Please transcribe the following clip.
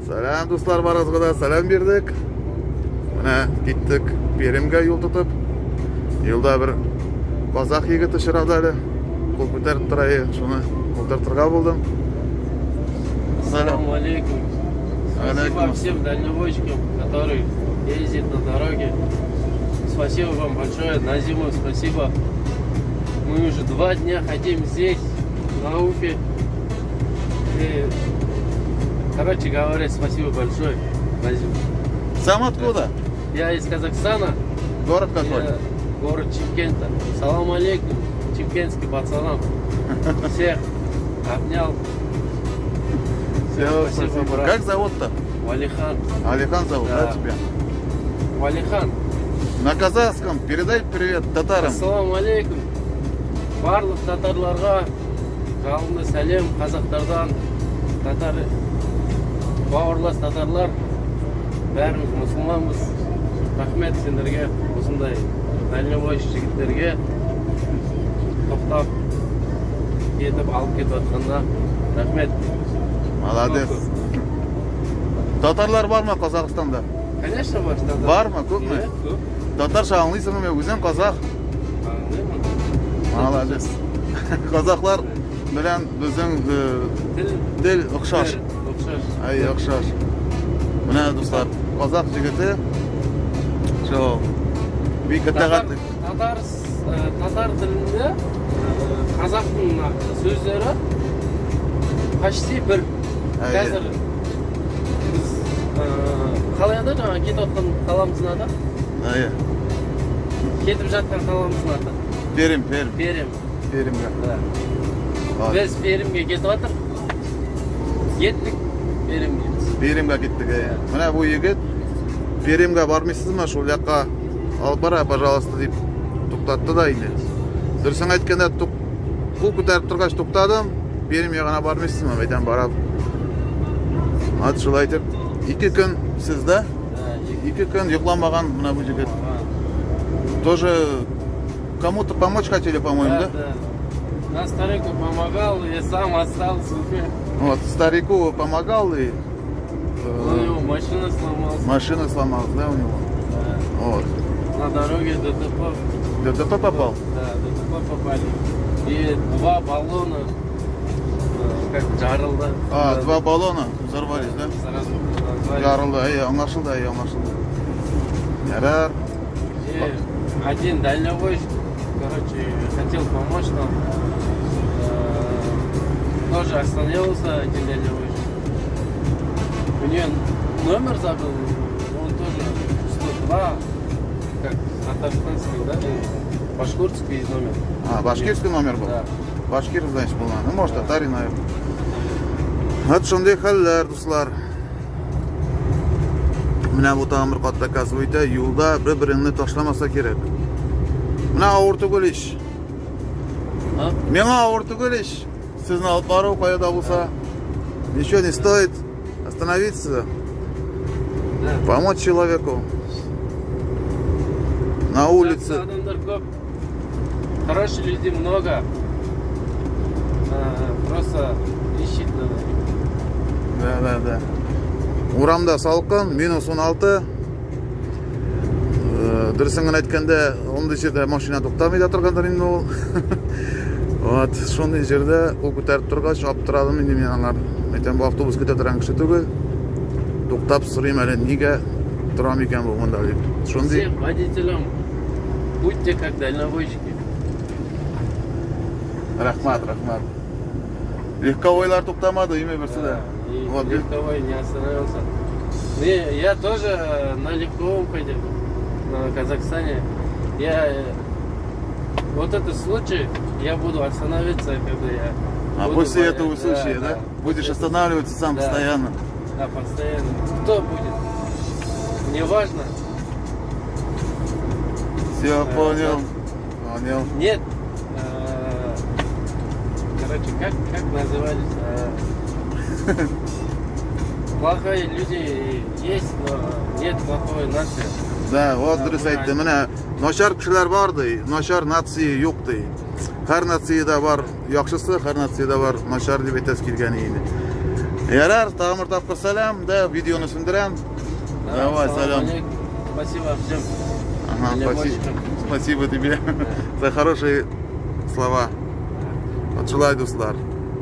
Сәлам, дуслар, барыгызга да сәлам бирдек. Менә киттек Пермьгә юл тотып. Юлда бер казах егете очрады әле. Кул күтәреп тора, шуны утыртырга булдым. Ассаламу алейкум. Спасибо всем дальнобойщикам, которые ездят на дороге. Спасибо вам большое. Назиму спасибо. Мы уже 2 дня хотим здесь, на Уфе. И, короче говоря, спасибо большое, Назим. Сам откуда? Я из Казахстана. Город какой? Я город Чимкента. Салам алейкум, чимкентским пацанам. Всех обнял. Все, спасибо, спасибо. брат. Как зовут-то? Валихан. Алихан зовут, да, Да. тебя? Валихан. На казахском передай привет татарам. Ассаламу алейкум. Барлық татарларға жалынды сәлем қазақтардан. Татар бауырлас татарлар, бәріміз мұсылманбыз. Рахмет сендерге, осындай дальнобойщик жігіттерге тоқтап кетіп алып кетіп жатқанда рахмет. Молодец. Татарлар бар ма Казахстанда? Конечно, бар татар. Бар ма, көп ме? Иә, көп. Татарша аңлыйсың ба? Үзең казах. Аңлаймын. Молодец. Казахлар белән безнең Тіл тел охшаш. бір, ұқсас. Ай, охшаш. Менә, дуслар, казах егете шул бик Татар, итагатьле. татар, татар тілінде қазақтың мына сөздері почти бір. Әйе. Қазір біз қалай аты, жаңағы кетіп жатқан қаламыздың аты? Әйе. Кетіп жатқан қаламыздың аты? Пермь, Пермь. Пермь. Пермьгә. Да. Біз Пермьге кетіп жатыр, кеттік Пермьге. Пермьгә киттек, әйе. Менә бу егет Пермьгә бармыйсызмы, шул якка алып бара, пожалуйста, дип туктатты да инде. Дөресен әйткәндә, кул күтәреп торгач туктадым. Пермь ягына бармыйсызмы? Әйтәм, барам. Вот шулай итеп, 2 көн сездә, Да, 2 көн йокламаган менә бу егет. Тоже кому-то помочь хотели, по-моему, да? Да. На старику помогал, я сам остался в Уфе. Вот, старику помогал и У него машина сломалась. Машина сломалась, да, у него? Да. Вот. На дороге ДТП. ДТП попал? Да, ДТП попали. И два баллона, как жарылды. А, Да. два баллона взорвались, да? Сразу назвали. Ярылды, әй, аңлашылды, әй, аңлашылды. Ярар. И один дальнобойщик, короче, хотел помочь нам. Тоже остановился один дальнобойщик. У нее номер забыл, он тоже 102, как татарстанский, да, и башкирский номер. А, башкирский номер был? Да. Башкир, значит, был. Ну, может, татарин, наверное. Вот шундый хәлләр, дуслар. Менә бу тагын бер кат доказывает, юлда бер-береңне ташламаса кирәк. Менә авыр түгел ич. А? Миңа авыр түгел ич. Сезне алып бару кая да булса. Ничего не стоит остановиться, Да. помочь человеку. На улице. Жақсы адамдар көп. Хороших людей много. Просто ищить надо. Да. Урамда салкын, минус 16. Дөресен генә әйткәндә, андый җирдә машина туктамый да торгандыр инде ул. Вот, шундый җирдә кул күтәреп торгач, аптырадым инде мин аңар. Әйтәм, бу автобус көтә торган кеше түгел. Туктап сорыйм әле, нигә торам икән бу монда дип. Шундый Всем водителям будьте как дальнобойщики. Рәхмәт, рәхмәт. Легковойлар туктамады, име берсе дә. И Вот, легковой не остановился. Не, я тоже на легковом ходил на Казахстане. Я вот этот случай, я буду остановиться, когда я А буду после этого случая, да? Будешь После останавливаться сам Да. постоянно. Да, постоянно. Кто будет? Не важно. Все, Да, понял. Понял. Нет. Короче, как назывались? Плохие люди есть, но нет плохой нации. Да, вот Да, дөрес бу әйтте. Менә начар кешеләр бар ди, начар нация юк ди. Һәр нациядә бар яхшысы, һәр нациядә бар начар дип әйтәсе килгән инде. Ярар, тагын бер тапкыр сәлам, да, видеоны сүндерәм. Давай, Салам сәлам. алейкум. Спасибо всем. Ага, спасибо, Дальнобойщикам. спасибо тебе за хорошие слова. Вот шулай, дуслар.